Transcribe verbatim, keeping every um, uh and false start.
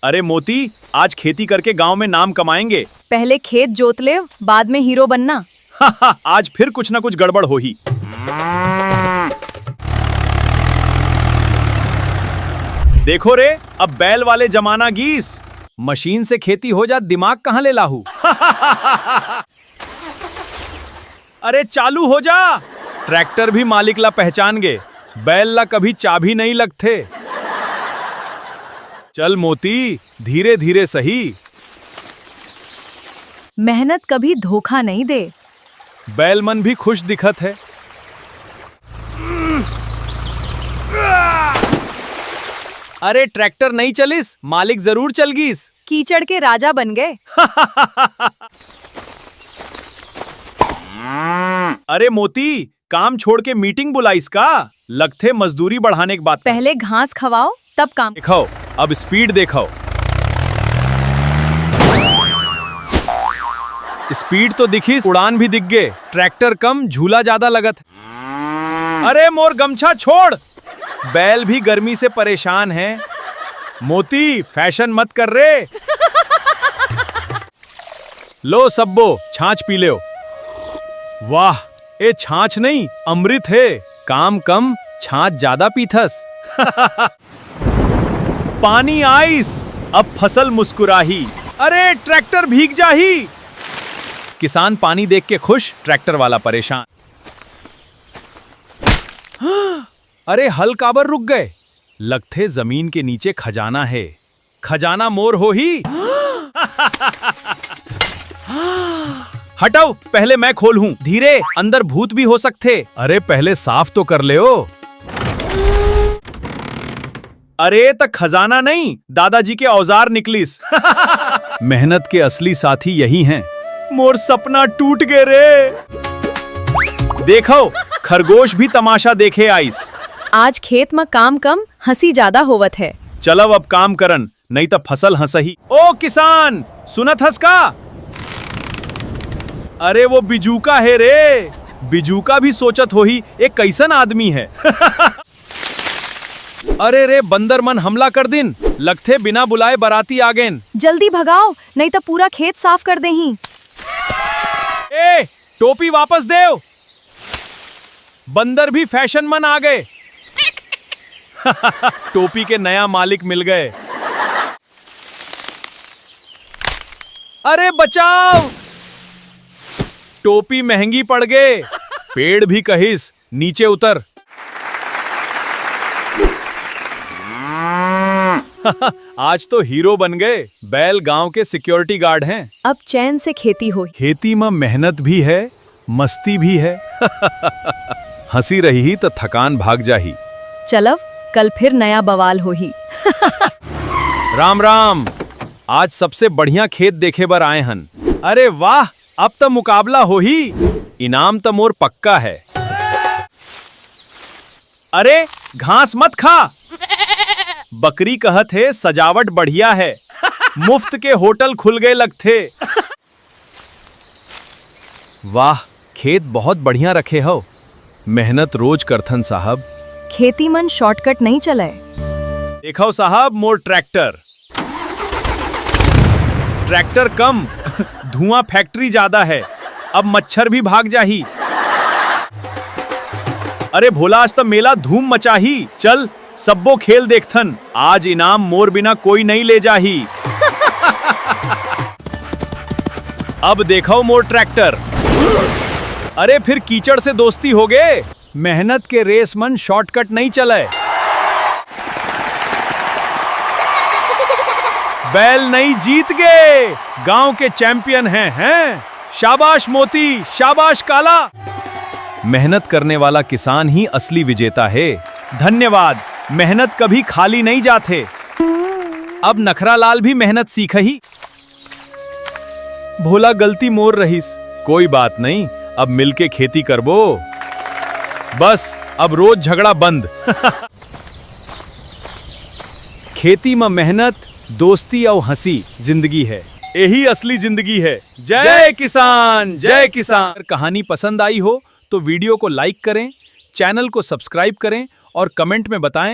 अरे मोती, आज खेती करके गांव में नाम कमाएंगे। पहले खेत जोत ले, बाद में हीरो बनना। आज फिर कुछ ना कुछ गड़बड़ होही। देखो रे, अब बैल वाले जमाना गीस। मशीन से खेती हो जात, दिमाग कहाँ ले लाहू? अरे चालू हो जा। ट्रैक्टर भी मालिक ला पहचान गे। बैल ला कभी चाबी नहीं लगथे। चल मोती, धीरे धीरे सही। मेहनत कभी धोखा नहीं दे। बैल मन भी खुश दिखत है। अरे ट्रैक्टर नहीं चलिस, मालिक जरूर चल गीस। कीचड़ के राजा बन गए। अरे मोती, काम छोड़ के मीटिंग बुलाइस का? लगथे मजदूरी बढ़ाने के बात। पहले घास खवाओ, तब काम। देखो, अब स्पीड देखो। स्पीड तो दिखिस, उड़ान भी दिख गे। ट्रैक्टर कम, झूला ज्यादा लगत। अरे मोर गमछा छोड़। बैल भी गर्मी से परेशान है। मोती, फैशन मत कर रे। लो सब्बो, छाछ पी लेव। वाह, ए छाछ नहीं, अमृत हे। काम कम, छाछ ज्यादा पीथस। पानी आइस, अब फसल मुस्कुराही। अरे, ट्रैक्टर भीग जाही। किसान पानी देख के खुश, ट्रैक्टर वाला परेशान। अरे, हल काबर रुक गए? लगथे जमीन के नीचे खजाना हे। खजाना मोर होही। हटव, पहले मैं खोलहूं। धीरे, अंदर भूत भी हो सकथे। अरे, पहले साफ तो कर लेव। अरे, त खजाना नहीं, दादाजी के औजार निकलिस। मेहनत के असली साथी यही हैं। मोर सपना टूट गे रे। देखव, खरगोश भी तमाशा देखे आइस। आज खेत म काम कम, हंसी ज्यादा होवत है। चलव अब काम करन, नहीं त फसल हंसही। ओ किसान, सुनत हस का? अरे वो बिजूका हे रे। बिजूका भी सोचत होही, ए कैसन आदमी है। अरे रे, बंदर मन हमला कर दिन, लगथे बिना बुलाए बराती आ गेन। जल्दी भगाओ, नहीं त पूरा खेत साफ कर देही। ए, टोपी वापस देव। बंदर भी फैशन मन आ गए। टोपी के नया मालिक मिल गए। अरे बचाओ, टोपी महंगी पड़ गए। पेड़ भी कहिस, नीचे उतर। आज तो हीरो बन गए। बैल गांव के सिक्योरिटी गार्ड हैं। अब चैन से खेती होही। खेती म मेहनत भी है, मस्ती भी है। हंसी रही ही त थकान भाग जाही। चलव, कल फिर नया बवाल होही। राम राम। आज सबसे बढ़िया खेत देखे बर आए हन। अरे वाह, अब त मुकाबला होही। इनाम त मोर पक्का है। अरे, घास मत खा। बकरी कहत हे, सजावट बढ़िया है। मुफ्त के होटल खुल गए लगथे। वाह, खेत बहुत बढ़िया रखे हव। मेहनत रोज करथन साहब। खेती मन शॉर्टकट नहीं चलय। देखव साहब, मोर ट्रैक्टर। ट्रैक्टर कम, धुआं फैक्ट्री ज्यादा है। अब मच्छर भी भाग जाही। अरे भोला, आज त मेला धूम मचाही। चल, सब्बो खेल देखथन। आज इनाम मोर बिना कोई नहीं ले जाही। अब देखव मोर ट्रैक्टर। अरे, फिर कीचड़ से दोस्ती हो गे। मेहनत के रेस मन शॉर्टकट नहीं चलय। बैल नहीं, जीत गे। गांव के चैंपियन हैं, हैं। शाबाश मोती, शाबाश काला। मेहनत करने वाला किसान ही असली विजेता है। धन्यवाद। मेहनत कभी खाली नहीं जाथे। अब नखरा लाल भी मेहनत सीखही। भोला, गलती मोर रहिस। कोई बात नहीं, अब मिलके खेती करबो। बस, अब रोज झगड़ा बंद। खेती म मेहनत, दोस्ती अउ हंसी जिंदगी है। एही असली जिंदगी है। जय जय किसान, जय जय किसान। अगर कहानी पसंद आई हो तो वीडियो को लाइक करें, चैनल को सब्सक्राइब करें और कमेंट में बताएं